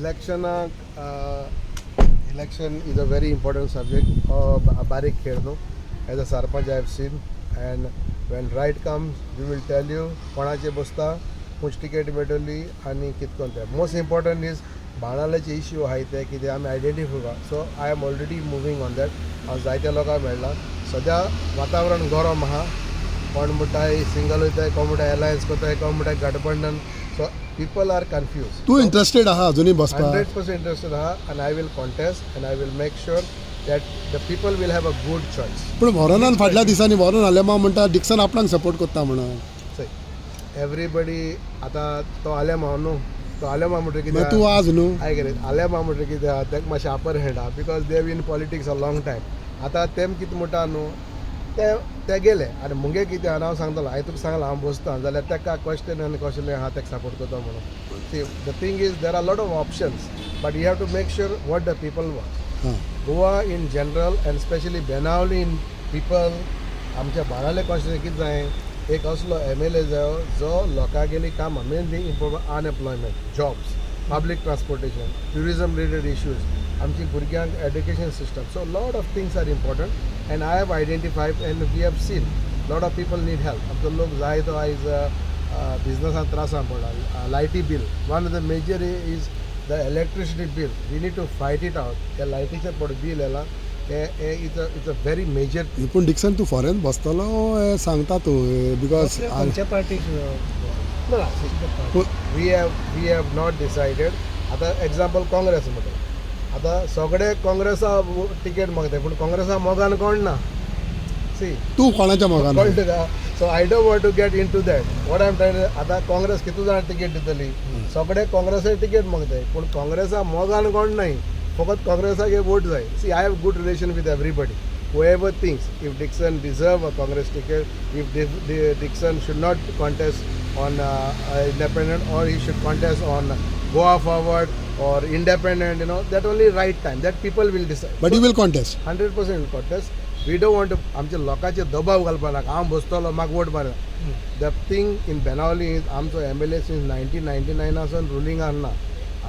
इलेक्शनाक, election is a very important subject. हो बारीक खेळ न्हू. As a sarpanch, I have seen, and when right comes, we will tell you कोणाचे बसता, खंयची टिकेट मेळटली आनी कितें कोन तें. मोस्ट इम्पॉर्टंट is बाणावलेचे इश्यू आहाय ते कितें आमी identify. So I am already moving on that. हांव जायत्या लोकांक मेळ्ळा. सद्या वातावरण गरम आहा. कोण म्हणटाय सिंगल वयताय, कोण म्हणटाय अलायन्स करताय, कोण म्हणटाय गठबंधन. So people are confuse. तूं इंट्रस्टेड आहा अजुनूय बसपाक? 100% interested आहा and I will contest and I will make sure that the people will have a good choice. पूण वॉरनान फाटल्या दिसांनी वॉरन आलेमांव म्हणटा डिक्सन आपणाक सपोर्ट करता म्हणून. See, everybody, आतां तो आलेमांव न्हू, तो आलेमांव म्हणटा मागीर तूं कितें आज न्हू. आयक रे, आलेमांव म्हणटा कितें आहा, ताका मातशें अपर हँड आहा because they in politics a long time. आतां तेम कितें म्हणटा न्हू, ते ते गेले आनी मुगे कितें आहा, हांव सांगतलो. हांवें तुका सांगलां, हांव बसता जाल्यार ताका क्वेश्चन आनी कसलें आहा ताका सपोर्ट करता म्हणून. See, the thing is, there are lot of options, but you have to make sure what the people want. हां. Goa in general and specially Benaulim in people, आमच्या बाणावले कॉन्स्टिट्युएन्सी कितें जाय, एक असलो एमएलए जायो जो लोकांगेली कामां, mainly improve unemployment, jobs, public transportation, tourism related issues, आमची भुरग्यांक education system. So lot of things are important and I have identified and we have seen lot of people need help. आमचो लोक जाय तो आयज बिजनसान त्रासान पडला. लायटी bill, one of the major is the electricity bill. We need to fight it out. त्या लायटीचें पड बील येयलां ते it's a very major. पूण डिक्सन, तूं फॉरेन बसतलो हें सांगता तूं because खंयच्या पार्टीक? We have not decided. आतां एग्जाम्पल, काँग्रेस म्हणटा, आतां सगळे काँग्रेसा टिकेट मागता, पूण काँग्रेसा मोगान कोण ना. सी. तूं कोणाच्या मोगान? कळटा तुका? So I don't want to get into that. What I am trying, आतां काँग्रेस कितू जाणां टिकेट दितली? सगळे काँग्रेसा टिकेट मागताय, पूण काँग्रेसा मोगान कोण नाही. फकत काँग्रेसाक एक वोट जाय. See, I have good relation with everybody. Whoever thinks if Dixon deserve a Congress ticket, if Dixon should not contest on independent or he should contest on Goa Forward or independent, that only right time, that people will decide. But you will contest? 100% will contest. We don't want to आमच्या लोकांचेर दबाव घालपा नाका, हांव बसतलो, म्हाका vote मार. The thing in Benaulim is आमचो MLA since 1999 सावन रुलिंगान ना.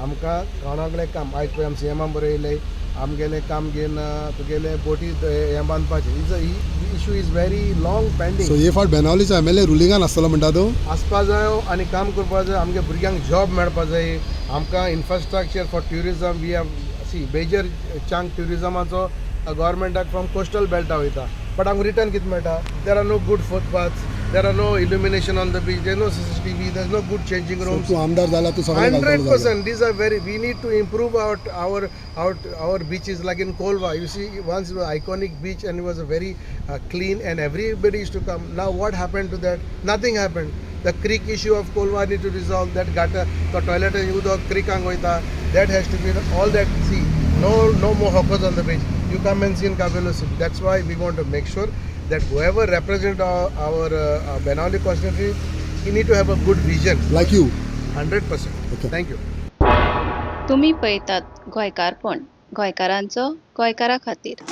आमकां कोणा काम, आयज पळय आमी सीएमा बरयले, आमगेलें काम घेवन तुगेलें बोटी हें बांदपाचें is a issue is very long pending. So हे फावट बेनावलीचो एमएलए रुलिंगान आसतलो म्हणटा तूं? आसपा जायो आनी काम करपा जाय. आमगे भुरग्यांक जॉब मेळपा जाय. आमकां infrastructure for tourism, we have, see, major chunk ट्युरिजमाचो गव्हर्मेंटाक from coastal बेल्टा वयता, बट आमकां रिटर्न कितें मेळटा? There are no good footpaths, there are no illumination on the beach, there no CCTV, there no good changing rooms. तूं आमदार जाल्यार तूं सगळें hundred घालतलो जाल्यार. Percent. These are very, we need to improve our beaches, like in Colva. You see, once it was iconic beach and it was a very clean and everybody used to come. Now what happened to that? Nothing happened. The creek issue of Colva need to resolve that. Gutter, the toilet उदक क्रिकांक वयता, that has to be all that. See, no more hawkers on the beach. You come and see in Cavelossim. That's why we want to make sure that whoever represent our Benaulim constituency, he need to have a good vision. Like you. 100%. Okay. Thank you. तुमी पळयतात गोंयकारपण, गोंयकारांचो गोंयकारा खातीर.